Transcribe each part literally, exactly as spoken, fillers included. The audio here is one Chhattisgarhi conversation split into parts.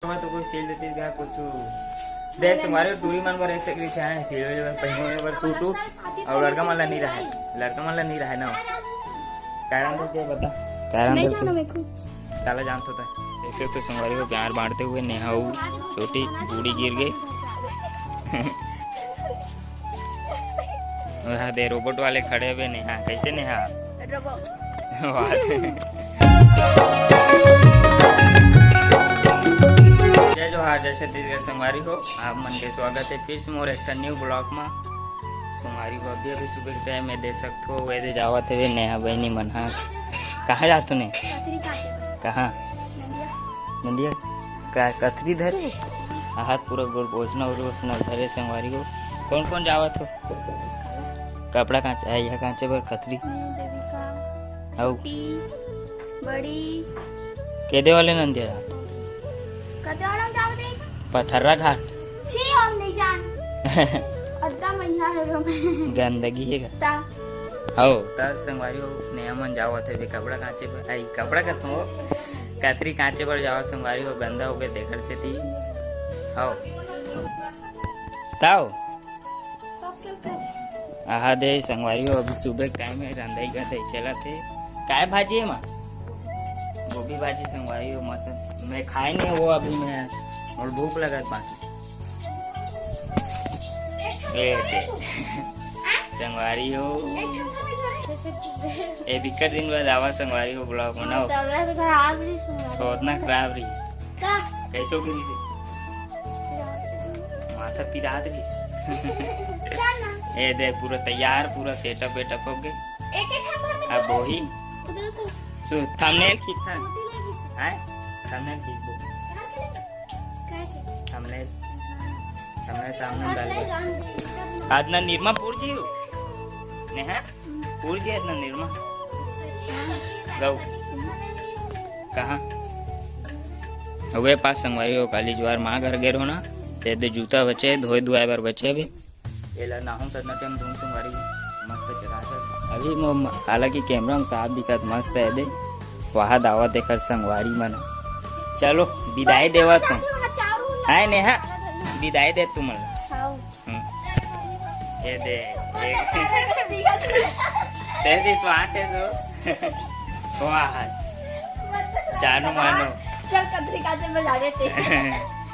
मैं तो कोई सील देती का कुछ। देख, संगवारी हो, टूरी मन बर ऐसे करी छाए, सील वाले बर, पहनने बर सूट उट, और लड़का मन ला नहीं रहा है, लड़का मन ला नहीं रहा है ना। कारण तो क्या बता, कारण मैं तो जानू, क्या? मैं खुद। काला जानत होता। देखे तो संगवारी हो, प्यार बांटते हुए नेहा अउ छोटी बूढ़ी गिर गई। वहाँ दे रोबोट वाले खड़े हुए, नेहा, कैसे नेहा? रोबो। वाह। जय जोहार, जय छत्तीसगढ़ संगवारी हो, आप मन के स्वागत है फिर से मोर एक ठन न्यू ब्लॉग में। संगवारी हो, अभी अभी सुबह के टाइम में देख सकत हो, वे दे जावत हवे नेहा बहिनी मन हा। कहाँ जात हो ने? कथरी काचे। कहाँ? नंदिया। नंदिया का कथरी धरे? हाथ पूरा गोल पोछना उछना धरे संगवारी हो। कौन कौन जावत हो? कपड़ा कांच, आ, यह कांचे बर कथरी। मैं, देविका, अउ? छोटी, बड़ी। केदे वाले नंदिया? कते वाला में जावत है? पथर्रा घाट। छी, हम नहीं जान। अद्दा मैया है वो में। गंदगी है का? ता। हो, ता संगवारी हो, नेहा मन जावत है बे कपड़ा कांचे बर, आई, कपड़ा कहत हो, कथरी कांचे बर जावत संगवारी हो, गंदा हो गए तेकर सेती। हो। ताओ। आहा दे संगवारी हो, अभी सुबह के टाइम है, रंधई गंधई चलत हे। काय भाजी है माँ? गोभी भाजी संगवारी हो, मस्त। मैं खाए नहीं वो अभी, मैं और भूख लगत बाकी। ए, दे। संगवारी हो, ए बिकट दिन बाद आवा संगवारी हो, ब्लॉग बनाओ। तबला तो खराब रही संगवारी। तो उतना खराब रही। का? कैसे हो गिरी से? माथा पिरात रही। चल ना। ए दे, पूरा तैयार, पूरा सेटअप वेटअप हो गए। एक एक हम भर के अब वही। दो तो। सो थंबनेल खींच था। छोटी लेगी से। हैं? थंबनेल खींच दो। कहाँ के लेगी? काय के? थंबनेल। थंबनेल सामने डाल दे। आज ना निरमा पूर जी हो। नेहा? पूर जी आज ना निरमा। गौ। कहाँ? अबे पास संगवारी हो, काली जुआर माँ घर गेर हो ना, ते दे जूता बचे, धोए धुआए बर बचे अभी। एला नाहू ततना टाइम धुन संगवारी हो, मस्त चला चल। अभी मो-, हालांकि कैमरा में साफ दिखत मस्त है दे, वहाँ दावत देकर संगवारी मन। चलो, विदाई देवत हूँ। है नेहा, विदाई दे तुमन। हम्म। ये दे, ये। तेरी smart है सो। वाह। जानू मानू। चल, कथरी काचे बजा देते।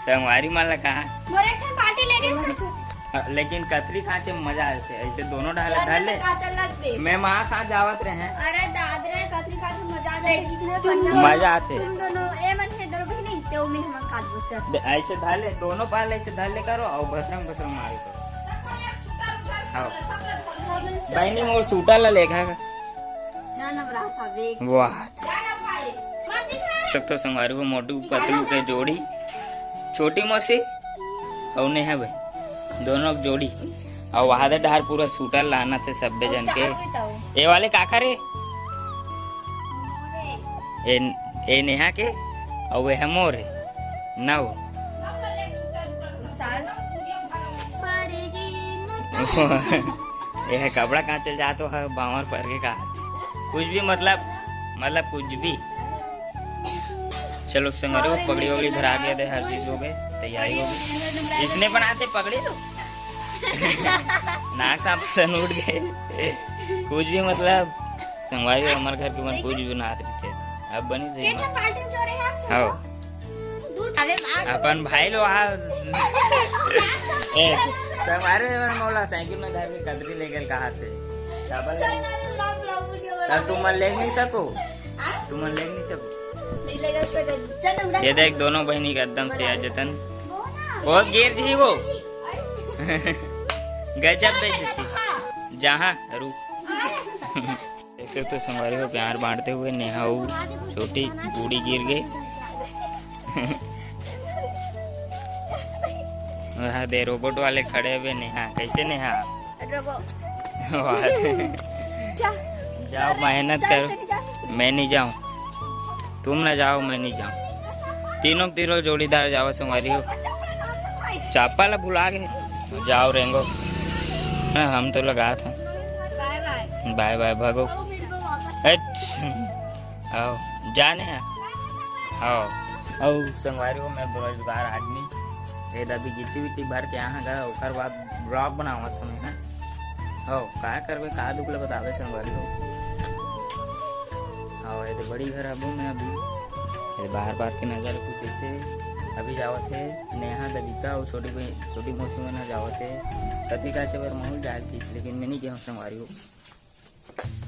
संगवारी मन ला कहा? मोर एक ठन बाल्टी ले गए साथ। हाँ, लेकिन कथरी काचे मजा आते, ऐसे दोनों डाल चल, धर ले। काचा लगते। मैं माँ साथ जावत रहे। अरे दादरे, कथरी काचे मजा आते, कितने तुम बढ़िया। मजा आते। तुम दोनों, ए मन है, दोनों बहिनी, ते में हम काच बचत। दे, ऐसे धर ले, दोनों पाल ऐसे धर ले करो और भसरम भसरम मारे करो। हाँ। बहनी मोर सूटा ला लेखा का। वाह। तब तो संगवारी हो मोटू पतलू के जोड़ी, छोटी मौसी और नेहा भाई, दोनों जोड़ी। और वहां दे डहार पूरा सूटा लाना थे सब्बे जन के। ये वाले काका रे, ए, ए नेहा के, और वे है मोर, ना वो। ये है कपड़ा कहाँ चल जात हो, बांवर पर के का? कुछ भी मतलब, मतलब कुछ भी। चलो संगवारी हो, पगड़ी वगड़ी भरा गया थे, हर चीज हो गए, तैयारी हो गई। इसने बनाते पगड़ी तो नाक सांप सन उठ गए। कुछ भी मतलब, संगवारी हो, हमारे घर के मन कुछ भी बनात रही थे। अब बनी सही के मस्त। ठन बाल्टी में चोरे हैं आज? हाँ। दूर अरे बाहर। अपन भाई लो आ। ए, संगवारी हो, मोला साइकिल में धर के कतरी ले गए कहा थे। डबल। चल ना रे, ब्लॉग, ब्लॉग वीडियो बना तब तुम ले नहीं सको। हाँ? तुम ले नहीं सको। नहीं लेगा, उसको डर। चल ना, उड़ा। ये देख दोनों बहनी का एकदम से जतन। वो ना। वो गिर जी वो। गजब बेइज्जती। हाँ। जहाँ रुक। अरे। देखे तो संगवारी हो प्यार बांटते हुए नेहा अउ छोटी बूढ़ी गिर गई। वहाँ दे रोबोट वाले खड़े हुए नेहा, कैसे नेहा? रोबो। वाह। जा। जाओ मेहनत चल, करो। चल, जा। मैं नहीं जाऊँ। तुम ना जाओ, मैं नहीं जाऊँ। तीनों तीनों जोड़ीदार जाओ संगवारी हो। चप्पल भुला गए। जाओ रेंगो। हाँ, हम तो लगा था। बाय बाय। बाय बाय, भागो। हट। आओ, जाने हैं। आओ। अउ संगवारी हो, मैं बेरोजगार आदमी, ए दबी गिट्टी विट्टी भर के यहाँ गा, ओकर बाद vlog बनावत हूँ मैं, हाँ। हो, का करबे, का दुख ले बताबे संगवारी हो। हो, ये तो बड़ी घर हबो मैं अभी, ये बाहर बाहर के नजारा कुछ ऐसे। अभी जावत हे नेहा, दबिका अउ छोटी बहन, छोटी मौसी मन जावत हे। कति का चबर माहौल जाए किस, लेकिन मैं नहीं गया हूँ संगवारी हो।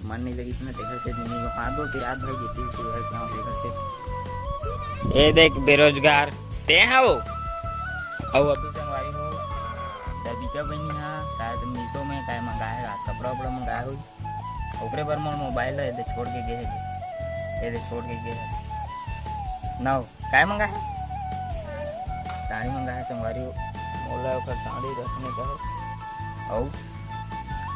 मन नहीं लगिस ना, तेखर से नहीं गया। हाँ, दो फिर रात भाई गिट्टी उट्टी है, क्यों तेखर से। ए देख बेरोजगार, ते हव। अउ अभी संगवारी हो, दबिका बनी हा, शायद मीशो में काय मंगाए हे, कपड़ा उपड़ा मंगाए होही, ओकरे बर मोर मोबाइल ला एदे छोड़ के गे हे, एदे छोड़ के गे हे। नाव, काय मंगाए हे? साड़ी मंगाए हे संगवारी हो, मोला ओकर साड़ी रखने का हे। अउ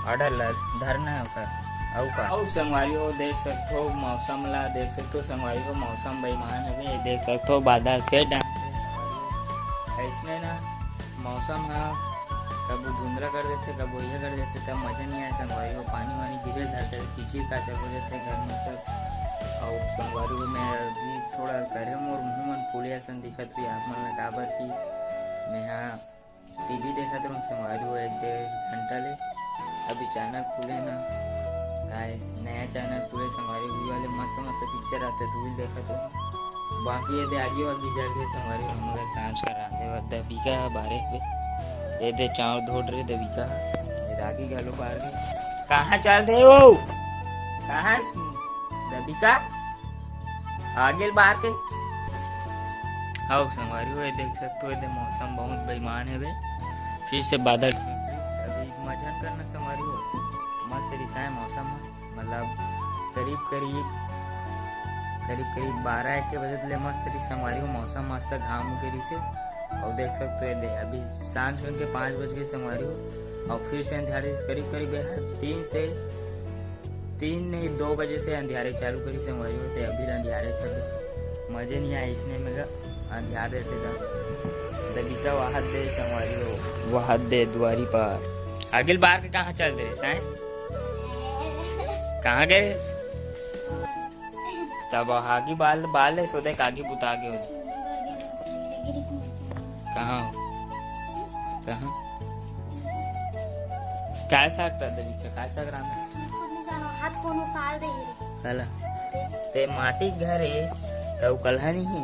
order ला धरना हे ओकर। अउ का? अउ संगवारी हो, देख सकथो मौसम ला, देख सकथो संगवारी हो, मौसम बेईमान हवे, देख सकथो बादल फेर डांस। अइसने ना मौसम हा कभू धुंधला कर देथे, कभू ये कर देथे, तब मजा नहीं आए संगवारी हो। पानी वानी गिरे धरथे, कीचिर काचर हो जाथे घर में सब। अउ संगवारी हो, मैं अभी थोड़ा करे मोर मुंह मन फूले असन दिखत हुई आप मन ला, काबर कि मैं हा टीवी देखत रहूं संगवारी हो एक डेढ़ घंटा ले। अभी चैनल खुले ना, काय नया चैनल खुले संगवारी हो, उही वाले मस्त मस्त पिक्चर आथे, तो उही देखत रहूं। बाकी ये दे आगी वागी जल के संगवारी हो, हमर घर सांझ कर रांधे बर दबिका बारे हे। ये दे चाउर धोट रे दबिका, ये दे आगी घलो बार गे। कहाँ चल दे हो? कहाँ दबिका? आगे बाहर के। हाव संगवारी हो, ये देख सकथो, ये दे मौसम बहुत बेईमान हे बे। फिर से बादल, अभी मजा न करना संगवारी हो, मस्त रिसाए मौसम हे, मतलब करीब करीब, करीब करीब बारह एक के बजे ले मस्त रिस संगवारी हो, मौसम मस्त, घाम उगे रिसे। अउ देख सकथो, ये दे अभी सांझ बन के पाँच बज के संगवारी हो, अउ फिर से अंधियारे करीब करीब ये तीन से तीन नहीं, दो बजे से अंधियारे चालू करी संगवारी हो, ते अभी ले अंधियारे चले। मजे नहीं आए इसने में गा, अंधियार देते गा। दबिका वहाद दे संगवारी हो, वहाद दे दुआरी पर। आगे बार के कहाँ चल दे साए? कहाँ गए? तब आगी बाल, बाल ले सोदे कागी बुता के हो। कहाँ हो? कहाँ? काय साग था दबिका? काय साग रांधा? मैं खुद नहीं जानो, हाथ कोनो काल दे रे। काला? ते माटी के घर हे, त उ कलहा नहीं हे?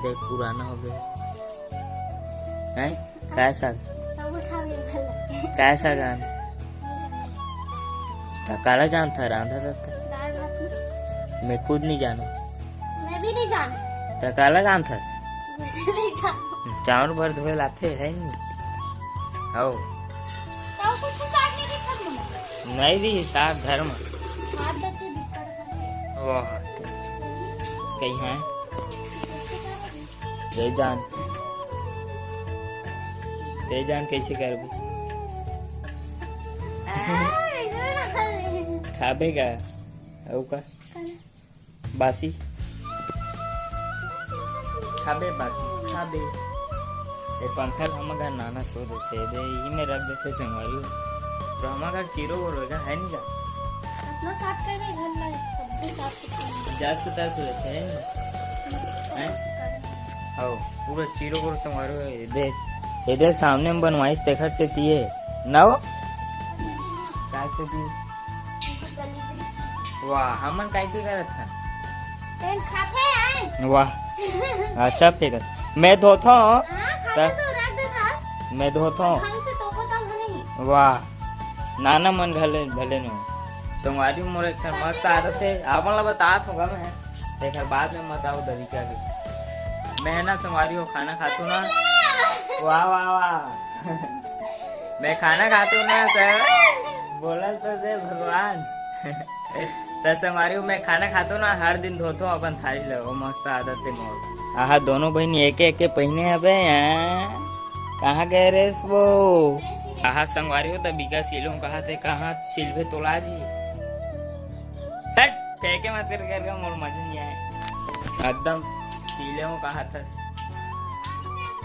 देख, पुराना हो गया। हैं? काय साग? तब उठा ले भला। काय साग रांधा? नहीं जानो। त काला जानथा रांधा दत्ता? दाल भात नहीं। मैं खुद नहीं जानो। मैं भी नहीं जानो। त काला जानथा? मुझे नहीं जानो। चाउर भर धोए लाथे है नहीं। हो। तो कुछ साग नहीं दिखा तुमने। नहीं भी साग घर में। हाथ बचे बिकट करके। वाह। कहीं है? ये जान। ते जान कैसे करबे? आ, ऐसे ना। खाबे का? अउ का? खाना। बासी। खाबे बासी, खाबे। ए पंखा ल हमर घर नाना सो देथे, दे, इही में रख देथे संगवारी हो। तो हमर घर चिरो बोरो हे गा, है नहीं गा? अपना साफ करबे घर ला, सब साफ सुथरा। जास्त तस हो जाथे, है नहीं? हैं? हो, पूरा चिरो बोरो संगवारी हो, ये दे, ये दे सामने में बनवाइस तेखर सेती ये। ना हो? काय सेती? वाह, हमन कैसे करत हन? तेन खाथे आए। वाह, अच्छा फेंकत। मैं धोथो। हाँ, खाथे त-, से रख देथा। मैं धोथो। ढंग से तो को तंग नहीं। वाह, नाना मन घले, भले नो। संगवारी मोर एक ठन मस्त आदत हे, आपन ला बतात होगा मैं। तेखर बाद में मत आओ दबिका के। मैं ना संगवारी हो खाना खाथू ना। वाह, वाह, वाह। मैं खाना खाथू ना सर, बोलल तो दे भगवान। त संगवारी हो, मैं खाना खाथू ना, हर दिन धोथो अपन थारी ल, वो मस्त आदत हे मोर। आहा, दोनों बहिनी एके एके पहिने हबे, हैं? कहाँ गए रेस वो? आहा, संगवारी हो, दबिका सिलो, कहाँ ते, कहाँ सिलबे तोला जी? हट, फेंके मत कर, कर, कर, मोर मजा नहीं आए। एकदम पीले हूँ, कहा थस।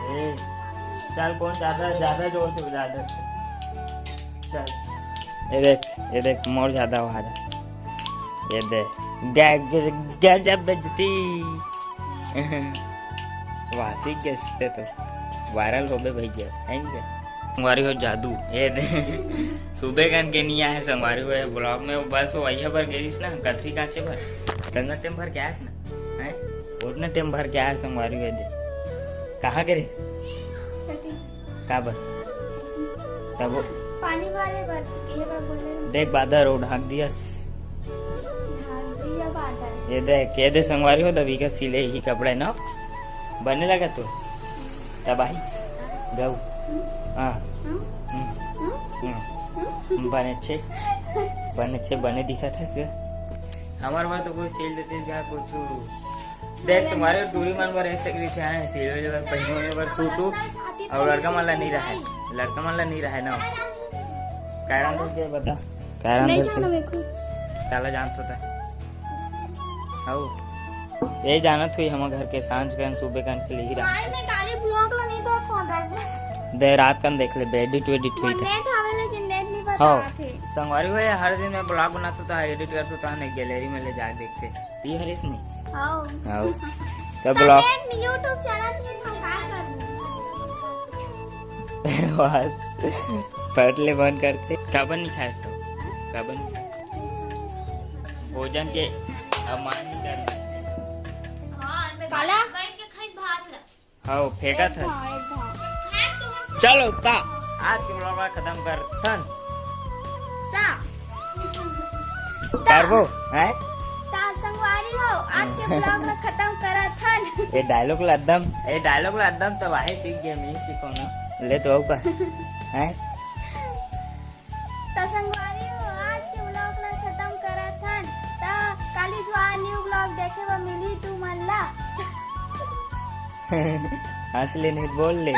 ए, चल, कौन ज्यादा, ज्यादा जोर से बजा दे। चल। ये देख, ये देख, मोर ज्यादा आवाज है। ये दे। ग-, ग-, गजब बेइज्जती। वाह, सीख गए ते तो। वायरल होबे भैया, है नहीं क्या? संगवारी हो जादू, ये दे। सुबह कन के नहीं आए संगवारी हो ये ब्लॉग में, बस वो वही पर गईस ना, कथरी काचे भर। कितना टाइम भर के आयस ना, हैं? उतना टाइम भर के आए संगवारी हो ये दे। कहाँ के रे? का बर? तब वो पानी भरे बर के बा बोले ना। देख, बादर वो ढाक दियस। ढाक दिया बादर। ये देख, ये दे संगवारी हो, दबी का सिले ही कपड़ा ना। बने लगा तू? तब आई? गऊ। हाँ। हम्म? हम्म। हम्म? हम्म। बने छे। बने छे, बने दिखा था इसका। हमारे बार तो कोई सेल देते क्या कुछ? देख, संगवारी टूरी मन बर ऐसे करी थे, हैं, सिल्वर बर, पहिनो बर, सूट उट, और लड़का मन ला नहीं रहे, लड़का मन ला नहीं रहे ना। कारण तो क्या बता? कारण नहीं तो जानो क्या? मेरे को। काला जानत होता। हऊ। ये जानत हुई हमर घर के सांझ कन सुबह कन के लिए ही रहा। भाई, मैं काली ब्लॉग ला नहीं तो फोन कर दे। दे रात कन देख ले, एडिट वेडिट हुई था। नेट आवे लेकिन नेट नहीं पता हाँ। आथे। संगवारी हो, हर दिन मैं ब्लॉग बनाता था, एडिट करता था, नहीं गैलरी में ले जाके देखते। ती हरिस नहीं? हाँ। हाँ। तब तो ब्लॉग नेट नहीं, YouTube चैनल नहीं, तो हम का करबो? वाह। फट ले बंद करते। काबर नहीं खाए तो? काबर नहीं खाए? भोजन के अमान नहीं करना। हाँ, मैं काला? बैठ के खाई भात ला। हाँ, वो फेंका एक था। घाव, एक घाव। चलो, ता, आज के ब्लॉग ला खत्म कर थन। ता। करबो, हैं? ता संगवारी हो, आज के ब्लॉग ला खत्म करा थन। ये डायलॉग ला एकदम, ये डायलॉग ला एकदम तो भाई सीख गए, मैं सीखो ना। ले तो ऊपर, हैं? त संगवारी हो, आज के ब्लॉग ला खत्म करत हन। त काली जुआर न्यू ब्लॉग देखे बर मिलही तू मन ला। हंस ले नहीं बोल ले।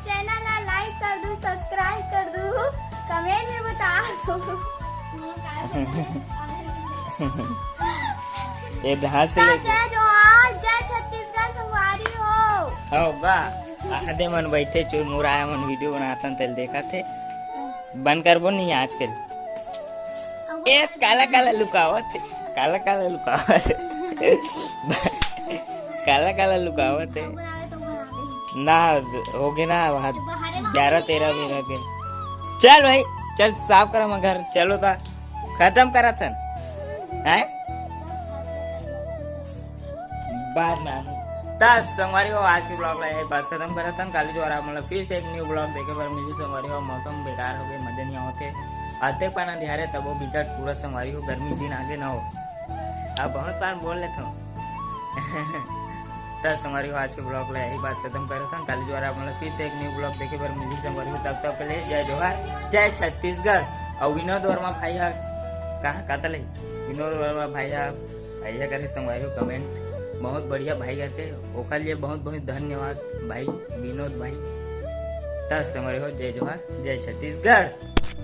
चैनल ला लाइक कर दू, सब्सक्राइब कर दू, कमेंट में बता दू। ये हंस ले। जय जोहार, जय छत्तीसगढ़ संगवारी हो। हो बा। आखदे मन बैठे चुरमुराया मन वीडियो बनाथन तेल देखा थे। बंद करबो नहीं आजकल। ए काला काला लुकावत हे, काला काला लुकावत हे। काला काला लुकावत हे। ना, हो गए ना, वहाँ ग्यारह तेरह मिनट के। चल भाई, चल साफ कर हम घर, चलो ता खत्म करा थन, हैं? बाद में आनू। त संगवारी हो, आज के ब्लॉग ला यही बस खत्म करत हन। काली जुआर आप मन ला फिर से एक न्यू ब्लॉग देखे बर मिली संगवारी हो। मौसम बेकार हो गए, मजा नहीं आवत हे। आते पाना धियारे तब वो बिकट पूरा संगवारी हो, गर्मी दिन आगे ना हो। अब बहुत बार बोल लेता हूँ। त संगवारी हो, आज के ब्लॉग ला यही बस खत्म करत हन। काली जुआर आप मन ला फिर से एक न्यू ब्लॉग देखे बर मिली संगवारी हो। तब तक के लिए जय जोहार, जय छत्तीसगढ़। और विनोद वर्मा भाई हा कहाँ कातले? विनोद वर्मा भाई हा भैया करे संगवारी हो कमेंट बहुत बढ़िया भाई करके, ओकर लिए बहुत बहुत धन्यवाद भाई विनोद भाई। त संगवारी हो, जय जोहार, जय छत्तीसगढ़।